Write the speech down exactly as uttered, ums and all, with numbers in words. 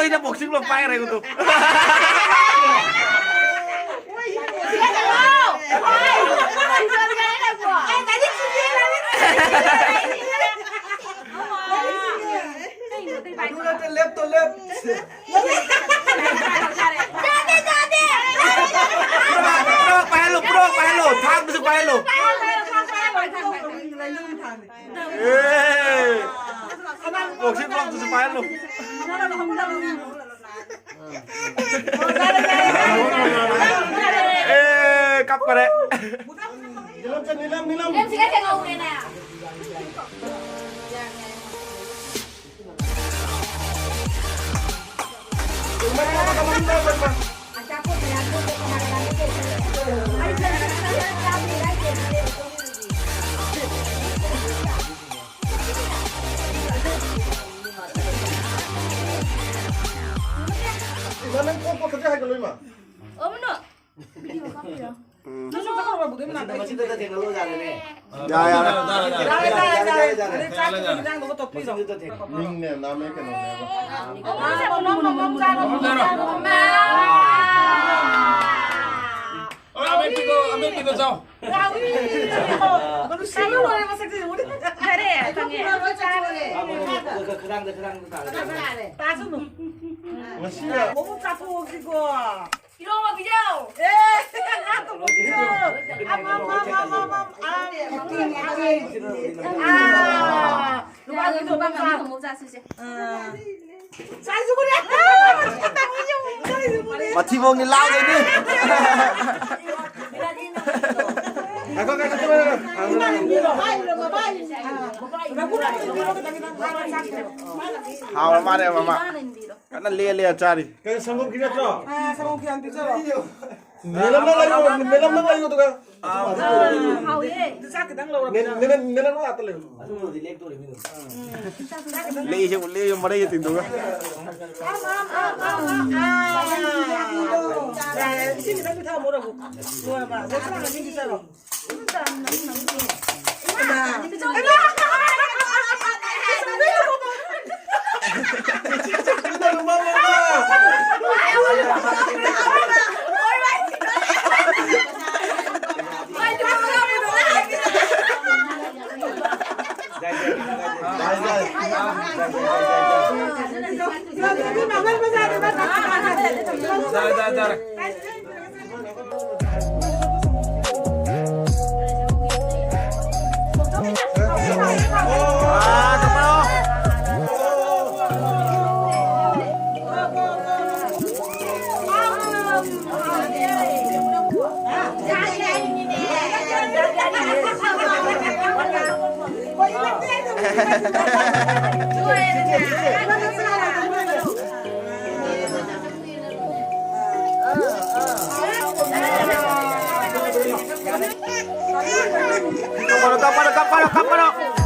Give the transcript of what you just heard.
ꯑꯩꯅ boxing glove ꯄꯥꯏꯈ꯭ꯔꯦ ꯑꯗꯨ꯫ ꯑꯗꯨ ꯅꯠꯇꯦ, ꯂꯦꯞꯇꯣ, ꯂꯦꯞ꯫ ꯄꯨꯔꯥ ꯄꯥꯏꯍꯜꯂꯣ, ꯄꯨꯔꯥ ꯄꯥꯏꯍꯜꯂꯣ, ꯊꯥꯡꯗꯨꯁꯨ ꯄꯥꯏꯍꯜꯂꯣ꯫ ꯑꯦ, boxing gloveꯇꯨꯁꯨ ꯄꯥꯏꯍꯜꯂꯣ꯫ ꯑꯦ, ꯀꯞꯈꯔꯦ꯫ ꯅꯤꯂꯝꯁꯦ, ꯅꯤꯂꯝ, ꯅꯤꯂꯝ꯫ ꯏꯃꯥ, ꯅꯪ ꯀꯣꯛ ꯀꯣꯛ ꯈꯖꯤꯛ ꯍꯥꯏꯒꯠꯂꯣ, ꯏꯃꯥ꯫ ꯅꯪꯁꯨ ꯆꯠꯈ꯭ꯔꯕ ꯕꯨꯗꯤ ꯃꯅꯥꯛꯇ? ꯃꯆꯤꯟꯗꯨꯗ ꯊꯦꯡꯒꯠꯂꯣ, ꯌꯥꯔꯦꯅꯦ꯫ ꯌꯥꯔꯦ, ꯌꯥꯔꯦ꯫ ꯌꯥꯔꯦ, ꯌꯥꯔꯦ, ꯌꯥꯔꯦ꯫ ꯑꯗꯩ ꯆꯥꯛꯇꯨꯒ ꯍꯤꯟꯖꯥꯡꯗꯨꯒ ꯇꯣꯠꯄꯤꯔꯣ꯫ ꯃꯆꯤꯟꯗꯨꯗ ꯊꯦꯡꯒꯠꯂꯣ꯫ ꯃꯤꯡꯅꯦ, ꯅꯥꯃꯦ ꯀꯩꯅꯣꯅꯦꯕ꯫ ꯃꯃꯥ ꯆꯥꯔꯣ, ꯃꯃꯥ ꯆꯥꯔꯣ, ꯃꯃꯥ ꯆꯥꯔꯣ꯫ ꯑ, ꯑꯃꯦꯠꯄꯤꯗꯣ, ꯑꯃꯦꯠꯄꯤꯗꯣ ꯆꯥꯎ꯫ ꯌꯥꯔꯦ, ꯈꯪꯉꯦ꯫ ꯈꯗꯥꯡꯗ, ꯈꯗꯥꯡꯗ ꯇꯥꯔꯦ꯫ ꯇꯥꯁꯅꯨ꯫ ꯉꯁꯤꯅ ꯃꯕꯨꯛ ꯆꯥꯊꯣꯛꯑꯁꯤꯀꯣ꯫ ꯏꯔꯣꯝꯕ ꯄꯤꯖꯧ꯫ ꯑꯦ, ꯉꯥ ꯊꯣꯡꯕ ꯄꯤꯖꯧ꯫ ꯑꯝ, ꯑꯝ, ꯑꯝ, ꯑꯝ, ꯑꯝ, ꯑꯝ, ꯑꯝ, ꯑꯝ, ꯑꯝ꯫ ꯑꯥ, ꯂꯨꯄꯥ ꯑꯅꯤ ꯊꯣꯡꯕ ꯑꯃ ꯆꯥꯁꯤꯁꯦ꯫ ꯑꯥ꯫ ꯆꯥꯏꯁꯨ ꯀꯨꯔꯦ꯫ ꯃꯊꯤꯕꯣꯡꯅꯤ ꯂꯥꯎꯗꯣꯏꯅꯤ꯫ ꯉꯥꯏꯈꯣ, ꯉꯥꯏꯈꯣ, ꯉꯥꯏꯈꯣ꯫ ꯍꯥꯎꯔ ꯃꯥꯜꯂꯦ, ꯃꯃꯥ꯫ ꯀꯟꯅ ꯂꯦ ꯂꯦ ꯆꯥꯔꯤ꯫ ꯀꯩꯅꯣ, ꯁꯪꯒꯣꯝ ꯈꯤꯔ ꯅꯠꯇ꯭ꯔꯣ? ꯑꯥ, ꯁꯪꯒꯣꯝ ꯈꯤꯔ ꯄꯤꯖꯔꯣ꯫ ꯃꯦꯂꯝꯅ ꯂꯩꯌꯣ, ꯃꯦꯂꯝꯅ ꯂꯩꯌꯣ, ꯑꯗꯨꯒ꯫ ꯑꯥ, ꯍꯥꯎꯋꯦ꯫ ꯑꯗꯨ ꯆꯥꯛ ꯈꯤꯇꯪ ꯂꯧꯔꯣ꯫ ꯃꯦ-, ꯃꯦꯂꯝ, ꯃꯦꯂꯝ ꯉꯥꯛꯇ ꯂꯩꯌꯣ꯫ ꯑꯗꯨꯅꯕꯨꯗꯤ ꯂꯦꯛꯇꯣꯔꯤꯃꯤ ꯑꯗꯨꯝ꯫ ꯂꯦꯛꯏꯁꯦ, ꯂꯦꯛꯏꯁꯦ ꯃꯔꯩꯒ ꯇꯤꯡꯗꯨꯒ꯫ ꯑꯥ, ꯑꯥ, ꯑꯥ, ꯑꯥ, ꯑꯥ꯫ ꯌꯥꯔꯦ, ꯏꯁꯤꯡ ꯈꯤꯇꯪ ꯄꯤꯊꯛꯑꯝꯃꯣ, ꯔꯘꯨ꯫ ꯂꯣꯏꯔꯕ? ꯖꯣꯁꯅꯥ, ꯏꯁꯤꯡ ꯄꯤꯖꯔꯣ꯫ ꯏꯃꯥ! ꯏꯃꯥ! ꯀꯞꯀꯅꯣ, ꯀꯞꯀꯅꯣ, ꯀꯞꯀꯅꯣ, ꯀꯞꯀꯅꯣ꯫